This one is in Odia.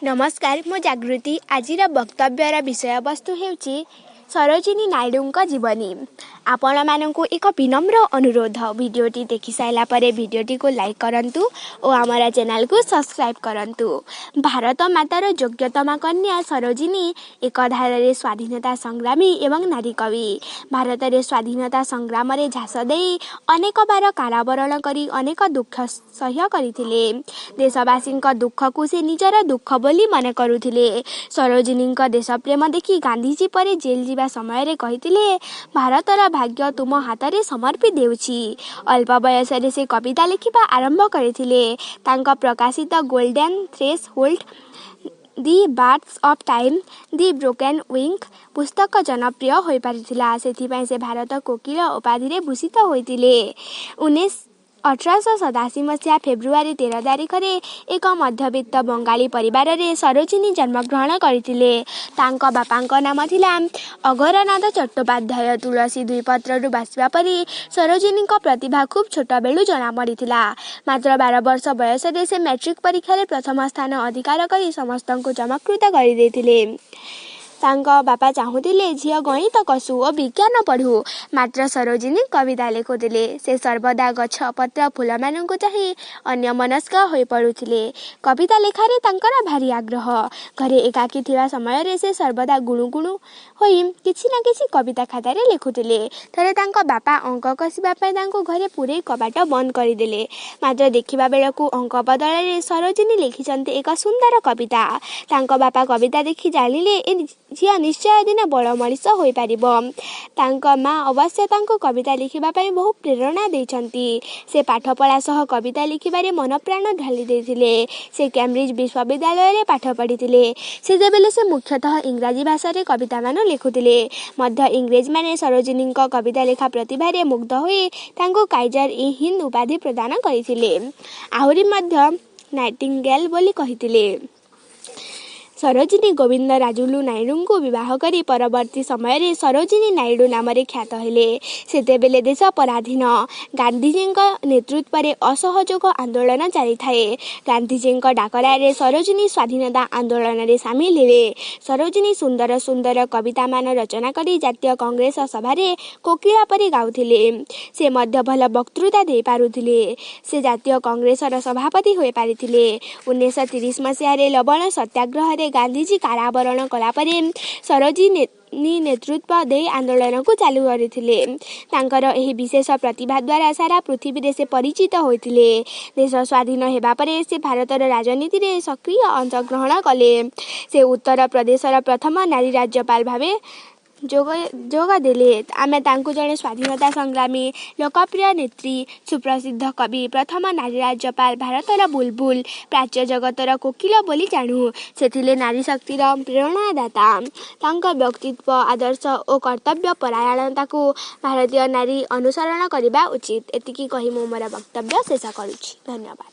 ନମସ୍କାର, ମୁଁ ଜାଗୃତି। ଆଜିର ବକ୍ତବ୍ୟର ବିଷୟବସ୍ତୁ ହେଉଛି ସରୋଜିନୀ ନାଇଡୁଙ୍କ ଜୀବନୀ। ଆପଣମାନଙ୍କୁ ଏକ ବିନମ୍ର ଅନୁରୋଧ, ଭିଡ଼ିଓଟି ଦେଖିସାରିଲା ପରେ ଭିଡ଼ିଓଟିକୁ ଲାଇକ୍ କରନ୍ତୁ ଓ ଆମର ଚ୍ୟାନେଲକୁ ସବସ୍କ୍ରାଇବ୍ କରନ୍ତୁ। ଭାରତ ମାତାର ଯୋଗ୍ୟତମା କନ୍ୟା ସରୋଜିନୀ ଏକଧାରାରେ ସ୍ୱାଧୀନତା ସଂଗ୍ରାମୀ ଏବଂ ନାରୀ କବି। ଭାରତରେ ସ୍ୱାଧୀନତା ସଂଗ୍ରାମରେ ଝାସ ଦେଇ ଅନେକବାର କାରାବରଣ କରି ଅନେକ ଦୁଃଖ ସହ୍ୟ କରିଥିଲେ। ଦେଶବାସୀଙ୍କ ଦୁଃଖକୁ ସେ ନିଜର ଦୁଃଖ ବୋଲି ମନେ କରୁଥିଲେ। ସରୋଜିନୀଙ୍କ ଦେଶପ୍ରେମ ଦେଖି ଗାନ୍ଧିଜୀ ପରେ ଜେଲ୍ ଯିବା ସମୟରେ କହିଥିଲେ, "ଭାରତର ଭାଗ୍ୟ ତୁମ ହାତରେ ସମର୍ପି ଦେଉଛି।" ଅଳ୍ପ ବୟସରେ ସେ କବିତା ଲେଖିବା ଆରମ୍ଭ କରିଥିଲେ। ତାଙ୍କ ପ୍ରକାଶିତ Golden Threshold, The Birth of Time, The Broken Wing ପୁସ୍ତକ ଜନପ୍ରିୟ ହୋଇପାରିଥିଲା। ସେଥିପାଇଁ ସେ ଭାରତ କୋକିଳ ଉପାଧିରେ ଭୂଷିତ ହୋଇଥିଲେ। 1887 ମସିହା ଫେବୃଆରୀ 13 ତାରିଖରେ ଏକ ମଧ୍ୟବିତ୍ତ ବଙ୍ଗାଳୀ ପରିବାରରେ ସରୋଜିନୀ ଜନ୍ମଗ୍ରହଣ କରିଥିଲେ। ତାଙ୍କ ବାପାଙ୍କ ନାମ ଥିଲା ଅଘୋରନାଥ ଚଟ୍ଟୋପାଧ୍ୟାୟ। ତୁଳସୀ ଦୁଇ ପତ୍ରରୁ ବାସିବା ପରି ସରୋଜିନୀଙ୍କ ପ୍ରତିଭା ଖୁବ୍ ଛୋଟବେଳୁ ଜଣାପଡ଼ିଥିଲା। ମାତ୍ର 12 ବର୍ଷ ବୟସରେ ସେ ମାଟ୍ରିକ ପରୀକ୍ଷାରେ ପ୍ରଥମ ସ୍ଥାନ ଅଧିକାର କରି ସମସ୍ତଙ୍କୁ ଚମତ୍କୃତ କରିଦେଇଥିଲେ। ତାଙ୍କ ବାପା ଚାହୁଁଥିଲେ ଝିଅ ଗଣିତ କଷୁ ଓ ବିଜ୍ଞାନ ପଢ଼ୁ। ମାତ୍ର ସରୋଜିନୀ କବିତା ଲେଖୁଥିଲେ। ସେ ସର୍ବଦା ଗଛ, ପତ୍ର, ଫୁଲମାନଙ୍କୁ ଚାହିଁ ଅନ୍ୟମନସ୍କ ହୋଇପଡ଼ୁଥିଲେ। କବିତା ଲେଖାରେ ତାଙ୍କର ଭାରି ଆଗ୍ରହ। ଘରେ ଏକାକୀ ଥିବା ସମୟରେ ସେ ସର୍ବଦା ଗୁଣୁ ଗୁଣୁ ହୋଇ କିଛି ନା କିଛି କବିତା ଖାତାରେ ଲେଖୁଥିଲେ। ଥରେ ତାଙ୍କ ବାପା ଅଙ୍କ କଷିବା ପାଇଁ ତାଙ୍କୁ ଘରେ ପୂରେଇ କବାଟ ବନ୍ଦ କରିଦେଲେ। ମାତ୍ର ଦେଖିବା ବେଳକୁ ଅଙ୍କ ବଦଳରେ ସରୋଜିନୀ ଲେଖିଛନ୍ତି ଏକ ସୁନ୍ଦର କବିତା। ତାଙ୍କ ବାପା କବିତା ଦେଖି ଜାଣିଲେ, ଏ ଝିଅ ନିଶ୍ଚୟ ଦିନେ ବଡ଼ ମଣିଷ ହୋଇପାରିବ। ତାଙ୍କ ମା ଅବଶ୍ୟ ତାଙ୍କୁ କବିତା ଲେଖିବା ପାଇଁ ବହୁ ପ୍ରେରଣା ଦେଇଛନ୍ତି। ସେ ପାଠପଢ଼ା ସହ କବିତା ଲେଖିବାରେ ମନପ୍ରାଣ ଢାଳି ଦେଇଥିଲେ। ସେ କେମ୍ବ୍ରିଜ ବିଶ୍ୱବିଦ୍ୟାଳୟରେ ପାଠ ପଢ଼ିଥିଲେ। ସେତେବେଳେ ସେ ମୁଖ୍ୟତଃ ଇଂରାଜୀ ଭାଷାରେ କବିତାମାନ ଲେଖୁଥିଲେ ମଧ୍ୟ ଇଂରେଜମାନେ ସରୋଜିନୀଙ୍କ କବିତା ଲେଖା ପ୍ରତିଭାରେ ମୁଗ୍ଧ ହୋଇ ତାଙ୍କୁ କାଇଜର ଇ ହିନ୍ଦ ଉପାଧି ପ୍ରଦାନ କରିଥିଲେ। ଆହୁରି ମଧ୍ୟ ନାଇଟିଙ୍ଗେଲ୍ ବୋଲି କହିଥିଲେ। ସରୋଜିନୀ ଗୋବିନ୍ଦ ରାଜୁଲୁ ନାଇଡୁଙ୍କୁ ବିବାହ କରି ପରବର୍ତ୍ତୀ ସମୟରେ ସରୋଜିନୀ ନାଇଡୁ ନାମରେ ଖ୍ୟାତ ହେଲେ। ସେତେବେଳେ ଦେଶ ପରାଧୀନ। ଗାନ୍ଧିଜୀଙ୍କ ନେତୃତ୍ୱରେ ଅସହଯୋଗ ଆନ୍ଦୋଳନ ଚାଲିଥାଏ। ଗାନ୍ଧିଜୀଙ୍କ ଡାକରାରେ ସରୋଜିନୀ ସ୍ୱାଧୀନତା ଆନ୍ଦୋଳନରେ ସାମିଲ ହେଲେ। ସରୋଜିନୀ ସୁନ୍ଦର ସୁନ୍ଦର କବିତାମାନ ରଚନା କରି ଜାତୀୟ କଂଗ୍ରେସ ସଭାରେ କୋକିଳା ପରି ଗାଉଥିଲେ। ସେ ମଧ୍ୟ ଭଲ ବକ୍ତୃତା ଦେଇପାରୁଥିଲେ। ସେ ଜାତୀୟ କଂଗ୍ରେସର ସଭାପତି ହୋଇପାରିଥିଲେ। 1930 ମସିହାରେ ଲବଣ ସତ୍ୟାଗ୍ରହରେ ଗାନ୍ଧିଜୀ କାରାବରଣ କଲାପରେ ସରୋଜିନୀ ନେତୃତ୍ୱ ଦେଇ ଆନ୍ଦୋଳନକୁ ଚାଲୁ କରିଥିଲେ। ତାଙ୍କର ଏହି ବିଶେଷ ପ୍ରତିଭା ଦ୍ୱାରା ସାରା ପୃଥିବୀରେ ସେ ପରିଚିତ ହୋଇଥିଲେ। ଦେଶ ସ୍ୱାଧୀନ ହେବା ପରେ ସେ ଭାରତର ରାଜନୀତିରେ ସକ୍ରିୟ ଅଂଶଗ୍ରହଣ କଲେ। ସେ ଉତ୍ତର ପ୍ରଦେଶର ପ୍ରଥମ ନାରୀ ରାଜ୍ୟପାଳ ଭାବେ ଯୋଗ ଦେଲେ। ଆମେ ତାଙ୍କୁ ଜଣେ ସ୍ୱାଧୀନତା ସଂଗ୍ରାମୀ, ଲୋକପ୍ରିୟ ନେତ୍ରୀ, ସୁପ୍ରସିଦ୍ଧ କବି, ପ୍ରଥମ ନାରୀ ରାଜ୍ୟପାଳ, ଭାରତର ବୁଲବୁଲ, ପ୍ରାଚ୍ୟ ଜଗତର କୋକିଳ ବୋଲି ଜାଣୁ। ସେ ଥିଲେ ନାରୀ ଶକ୍ତିର ପ୍ରେରଣାଦାତା। ତାଙ୍କ ବ୍ୟକ୍ତିତ୍ୱ, ଆଦର୍ଶ ଓ କର୍ତ୍ତବ୍ୟ ପରାୟଣତାକୁ ଭାରତୀୟ ନାରୀ ଅନୁସରଣ କରିବା ଉଚିତ। ଏତିକି କହି ମୁଁ ମୋର ବକ୍ତବ୍ୟ ଶେଷ କରୁଛି। ଧନ୍ୟବାଦ।